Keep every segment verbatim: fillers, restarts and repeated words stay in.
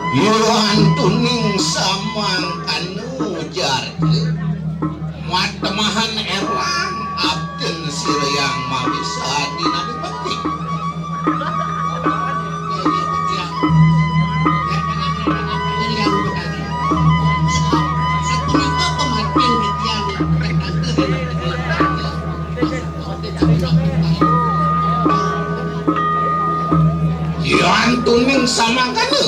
Yan tuning samangkana ujar, matemahan erang abdin sira yang mami sadinaning bekti. Yan tuning samangkana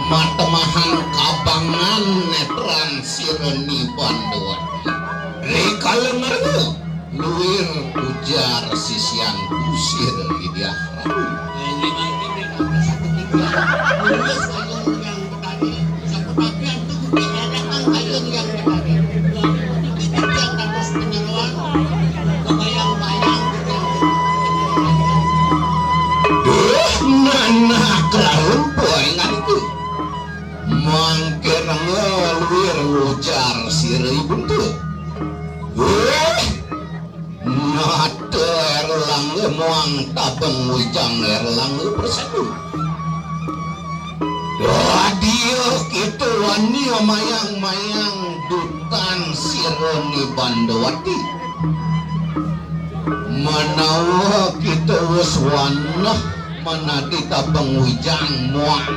matemahan kabangan netran sira ni Bandawati. Rikala ngrena luir ujar sisian kusir Widya Prabu. Duh, nanak lalempa ingat itu. Mangke rengga luir ujar sira ibunta. Wéh, nata Erlangga muang tabeng wijang Erlangga prasadu. Dadia kita wani mayang-mayang dutan sira ni Bandawati. Menawa kita wus waneh manadi tabeng wijang muang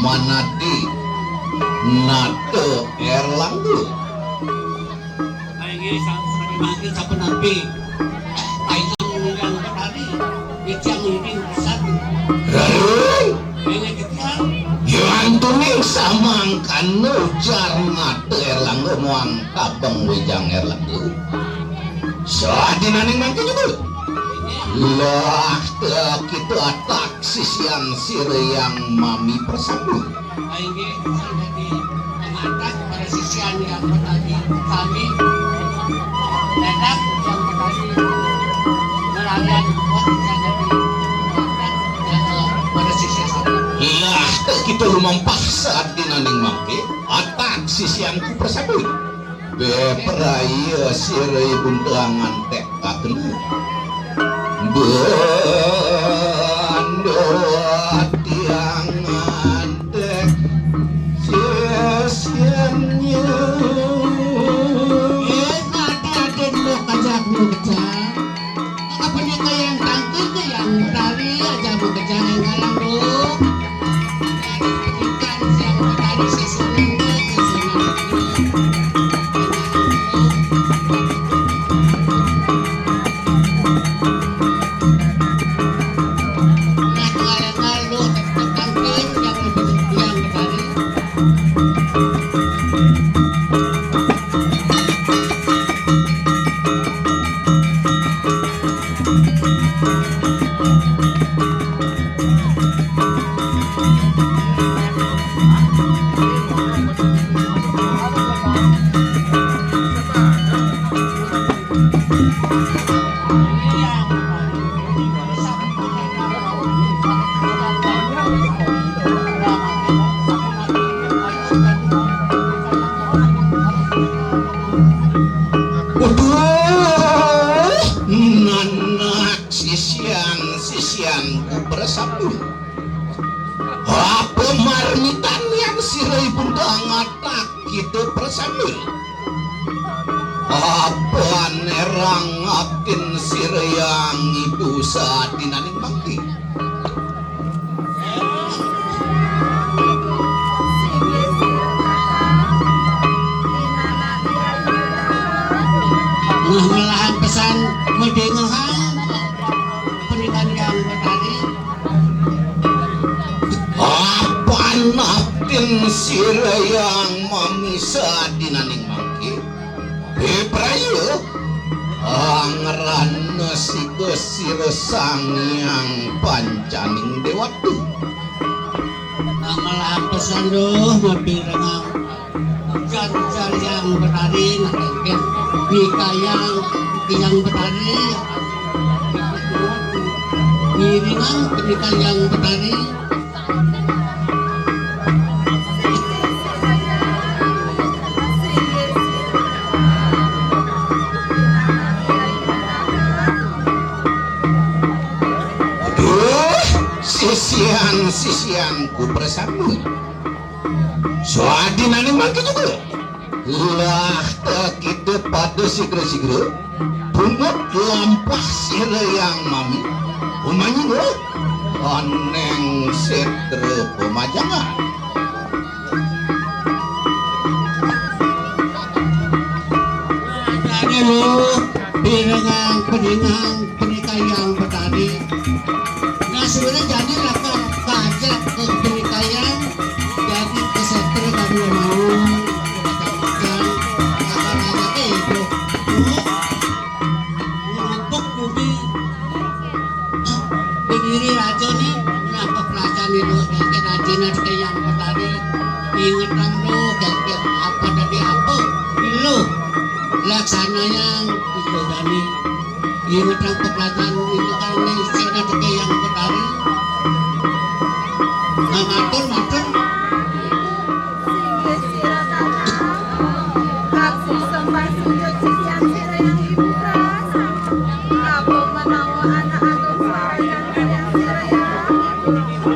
manadi nata Erlangga. Inggih, sa-, sakadi mangkin sapunapi? Kayun Hyang Betari, titiang ngiring pisan. Raden, inggih titiang. Yan tuning samangkana ujar nata Erlangga muang tabeng wijang Erlangga. Sadinaning mangkin juga. Lah, kita atak sisian sira yang mami prasadu. Inggih, sing dadi pangantah para sisian yang betadi sami. Dadak yang betadi nelayan buat yang dadi pangantah yang para sisian sami. Lah, kita lumampah sadinaning mangke, atak sisianku prasadu. Bepraya sira ibun teangan tek kakena. Bendo tiang antek sisiannya. Eh, ati-ati dulu kajak dulu kejak. Apa nika yang tangkil ke yang tadi aja bekerja yang kalang dulu. Ikan yang tadi sisunan ke sisunan. Uduh, nanak sisian-sisianku prasadu. Apa marmitan yang sira ibun tangatak kita prasadu? Apa nerang abdin sira yang ibu sadinaning mangke? Nah, malahan pesan medengehang pendidikan yang bertadi. Apan abdin sira yang mamisa dinaning mangke. Bepraya angrana siga sira Sang Hyang Pancaning Dewata. Namalah pesan duh mapirengang ujar-ujar yang betari, nah, engken nikayang yang betari, ngiringang nikayang betari. Duh, sisian, sisian. Sian ku prasangka. Sadinaning mangke juga. Lah, kita pada sigra-sigra. Pungut lampah sira yang mami. Umanyinga aneng setra pemajangan. Adané lo, pirengang peningang penikayang petani. Nah, sebenarnya jadi lakar kajak ke penikayang, jadi ke setra kami mau. Dan lakar kajak itu. Untuk bumi. Berdiri raja nih, kenapa kerajaan itu? Kaget aja nih, kayak yang petani. Ingetan lo, kaget apa tadi apa? Lo laksananya itu tadi. Ingetan pekerjaan itu kan nih, saya ada kayak yang petani. Nah, matur, matur. Singgih sira kakang, aksi sembah sujud sisian sira yang ibu ras. Apa menawa anak agung suara yang kalian sira yang ibu.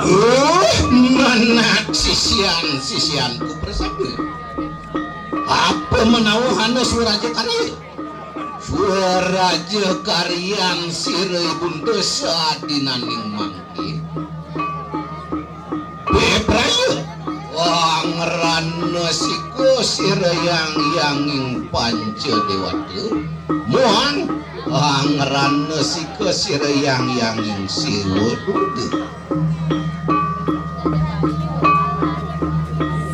Oh, menak sisian-sisianku prasangka. Apa menawa hana swaraja karya? Swaraja karyan sira ibunda sadinaning mangke. Bebraya, angrana sika sira yang yanging panca dewata, muang angrana sika sira yang yanging sewa duda.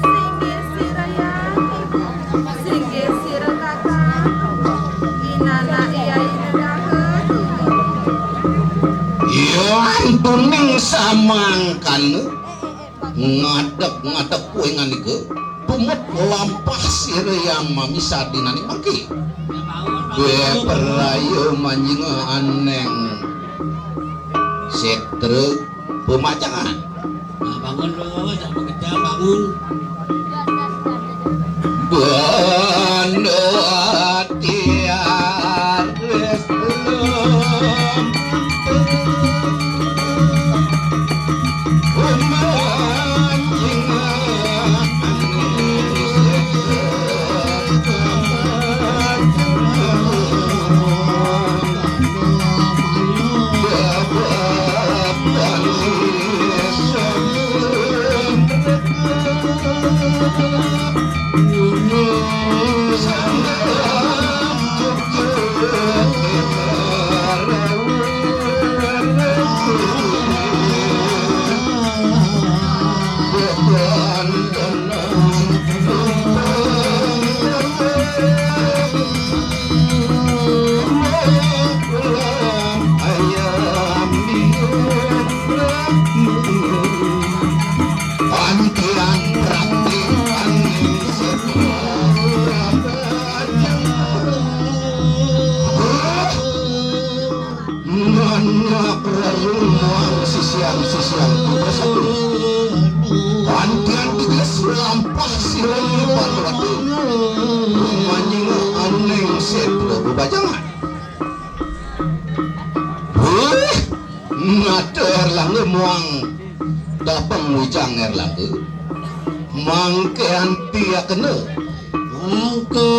Singgih sira yang ibu, singgih sira kakang, inana iyai nedaha tutur. Iya, antuning samangkana ngadeg-ngadeg kuwi nganika, tumut lampah sira yang mami sadinaning mangke. Bebraya manjinga aneng setra pemacangan. Nah, bangun lu, jangan kejam, bangun. Banda tiar Nganak rerumuang sisian-sisian tugas aku. Antian tugas lampah sirah lipan watu. Manjing aneng setra bebajangan. Wih, ngata Erlangga muang dapeng wijang Erlangga. Mangke anti akena. Mangke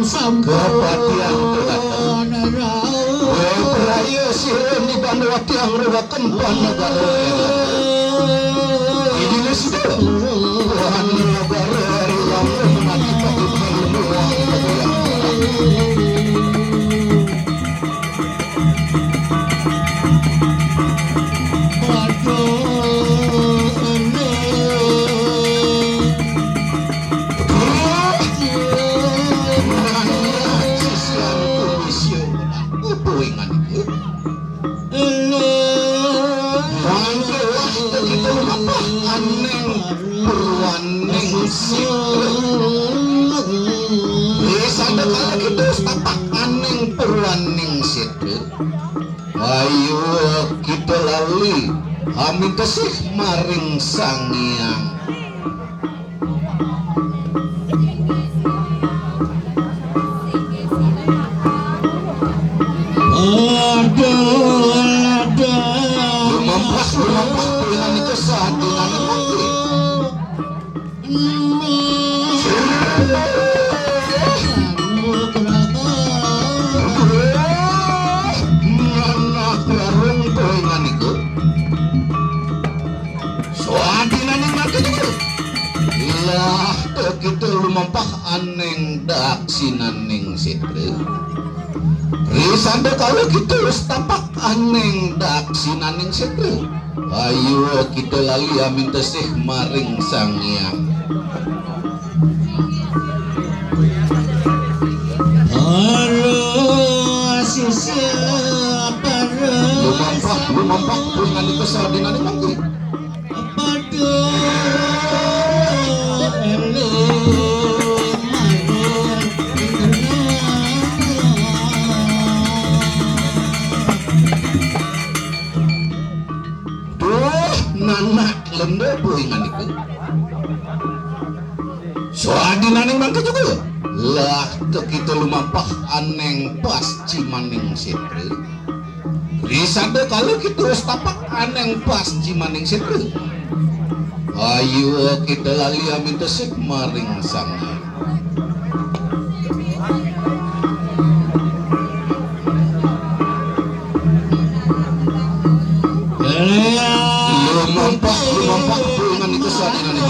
sampun kapatian tegateng. Weh, praya sira niban watiang ruwaken panegara. Idine sida. Tuhan negara Erlangga mati pati. Mangke wah kita lumapah aneng purwaning sitra. Wisata kala kita setapak aneng purwaning sitra. Ayo kita lali amitesih maring Sang Hyang. Aduh, aduh. Lumampah, lumampah, Sadinaning mangke. Nanak rarung poingan iku. Sadinaning mangke. Lah, kita lumampah aning daksinaning setra. Risanda kala kita wis tapak aning daksinaning setra. Ayo kita lali amintesih maring Sang Hyang. Para sisya, para lumampah, lumampah, pun nandika sadinaning mangke. Pada eling marang Duh, nanak lenda boy nganiku. Sadinaning mangke juga. Lah, tekita lumampah aning pascimaning setra. Risada kala kita wis tapak aning pascimaning setra. Ayo kita lali amintesih maring Sang Hyang. Lumampah, lumampah, dengan itu saat ini.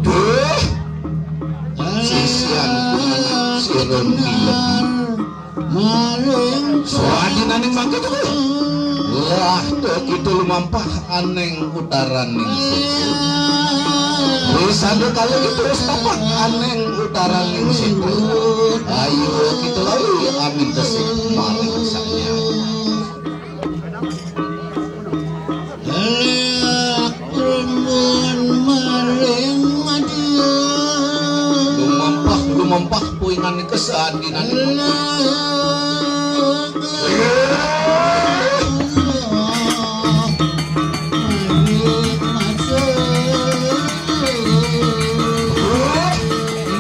Duh, sisian kumanan sira milem. Sadinaning mangke tuku. Lah, kita lumampah aning utaraning suku. Wisanda kala kita wis tapak aning utaraning suku. Ayo kita lali amintesih maring Sang Hyang. Lumampah, lumampah, puingan nika sadinaning.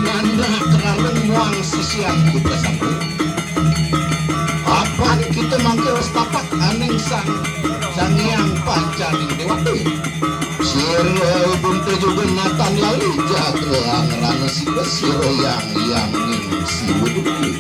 Nanda keralung muang sisian kita sambung. Apan kita mangke wis tapak aning Sang, Sang Hyang Pancaning Dewata. Sira buntu juga natan lali jaga angrana sira, sira yang, yang ning siwa duki.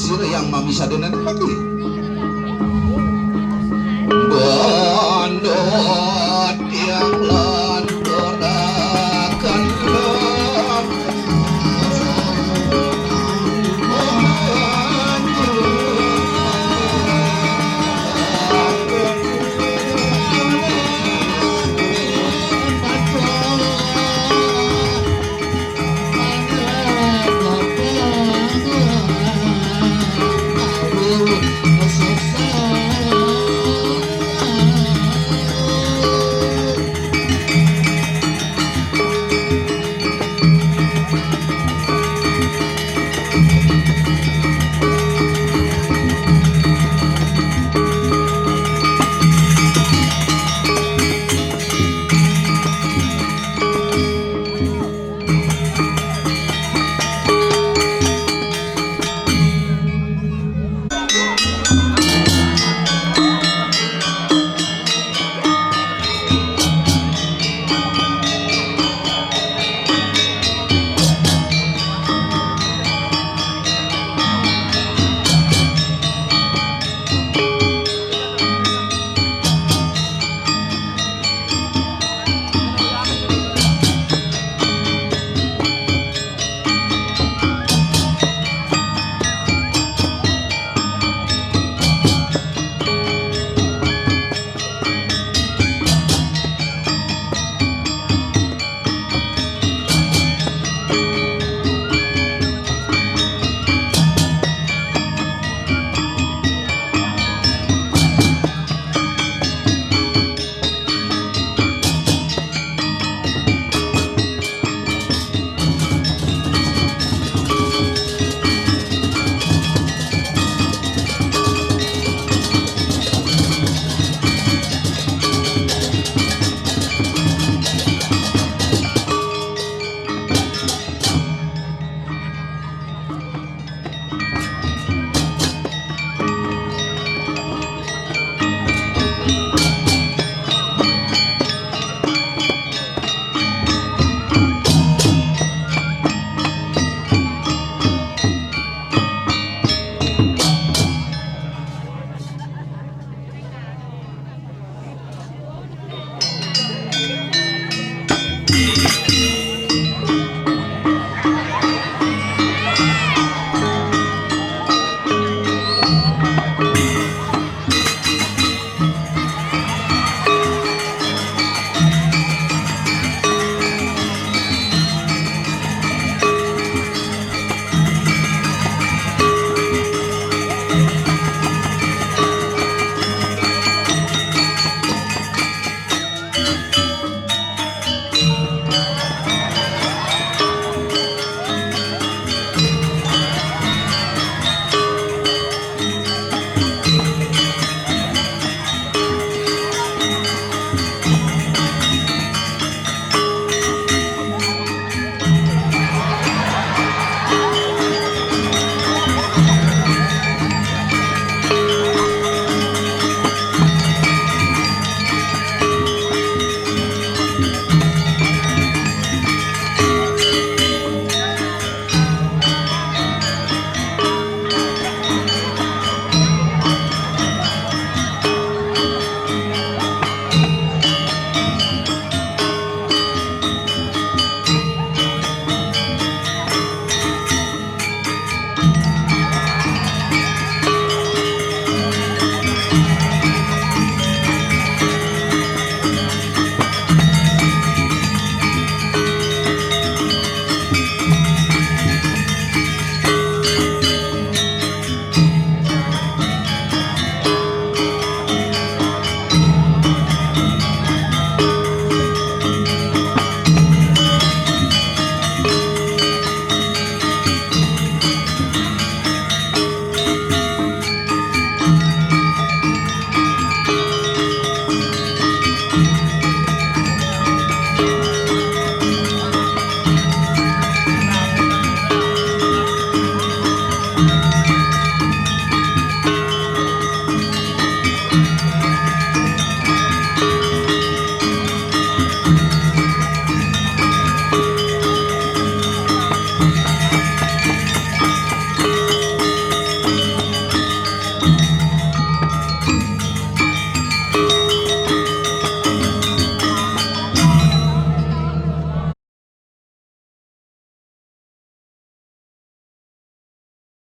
Sira yang mami sadénan mati. Bondo.